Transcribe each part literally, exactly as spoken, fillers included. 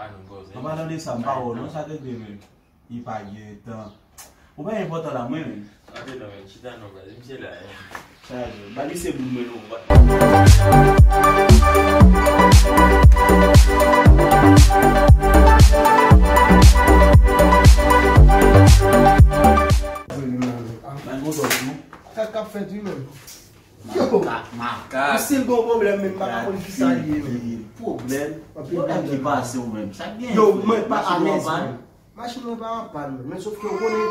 An palan de sa, m pa wè w non, sa k regle menm? Li pa gen tan. Ou pa enpòtan la, mwen menm. Antre non, men, chita non, baz. Misye la, hein. Sa yo, ba li se boul mwen non. Ban gon tòt non. Sa k ap fèt wi menm. Yo, makak, makak. Misye gon pwoblèm menm, m pa ka konn ki sa li ye menm. Pwoblèm? Pwoblèm ki pase w menm? Sa k gen? Yo, mwen pa alèz menm. Machin mwen pa an pàn, men sof ke w konnen,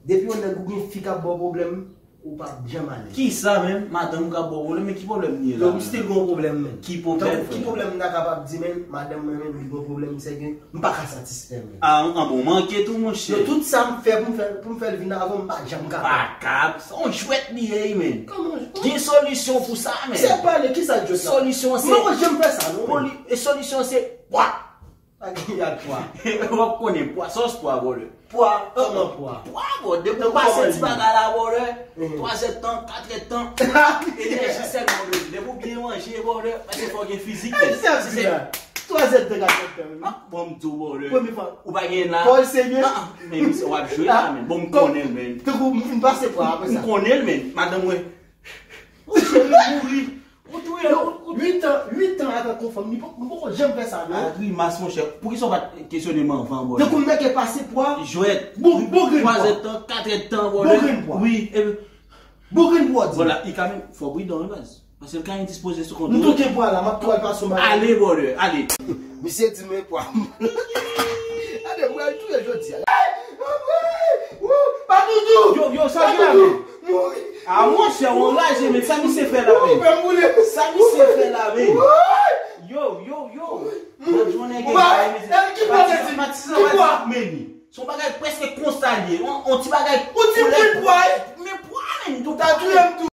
depi yon nèg ou gen fi k ap ba w pwoblèm, ou p ap janm alèz. Ki sa menm? Madanm ou k ap ba w pwoblèm, men ki pwoblèm li ye la menm? Yo, m still gen yon pwoblèm menm. Ki pwoblèm, frè? Tankou ki pwoblèm m ta kapab di menm, madanm mwen menm li gen yon pwoblèm, se ke m pa ka satisfè l menm. A, an bon, manke tou, monchè. Yo, tout sa m fè pou m fè, pou m fè l vin avan, m pa janm kapab. Pa kab, se yon jwèt li ye, menm. Kòman? Gen solisyon pou sa, menm. Se pale, ki sa jwèt la? Solisyon se. M poko janm fè sa, non, menm. E solisyon se, wa! Pa gen y ak pwa. W ap konnen pwa, sòs pwa, brother. Pwa, kòman pwa? Pwa, brother. Depi w pase ti bagay la, brother, twa zè tan, kat è tan, enèji sèlman, brother. Depi w byen manje, brother, paske fò w gen fizik, men. Twa zè tan, kat è tan, wi. Ah, bon, m di w, brother. Premye fwa. Ou pa gen la. Pòl serye? Ah, ah, men misye, w ap jwe la, men. Bon, m konnen l, men. Tankou m fin pase pwa apre sa. M konnen l, men. Madanm mwen. Ou cheri mouri. Ou touye l, ou, ou uit an, uit an atanke yon fanm, li poko, m poko janm fè sa, non. A grimas, monchè. Poukisa w pa t kesyone m anvan, brother? Tankou m nèg pase pwa. Jwèt. Bon, bon grenn pwa. Twa zè tan, kat è tan, brother. Bon grenn pwa. Wi, e. Bon grenn pwa, di. Vwala, li ka menm, fò w pridan, wi, baz. Paske l ka endispoze sou kont ou. M touke pwa la, m ap tou al pase yon bagay. Ale, brother, ale. Misye di m e pwa m. Gade, m pral touye jodi a. Padoudou! Yo, yo, sa gen la, men? Mouri! A, monchè, w anraje, men sa misye fè la, men? Ou fè m boule! Sa misye fè la, men? Yo, yo, yo! Lòt jounen gen bagay, mesye. Ki pwa, patizan, patizan, patizan, men li. Se yon bagay prèske konsa li ye. On, on ti bagay. Ou ti pwa, men pwa, men tou. Ta touye m tou.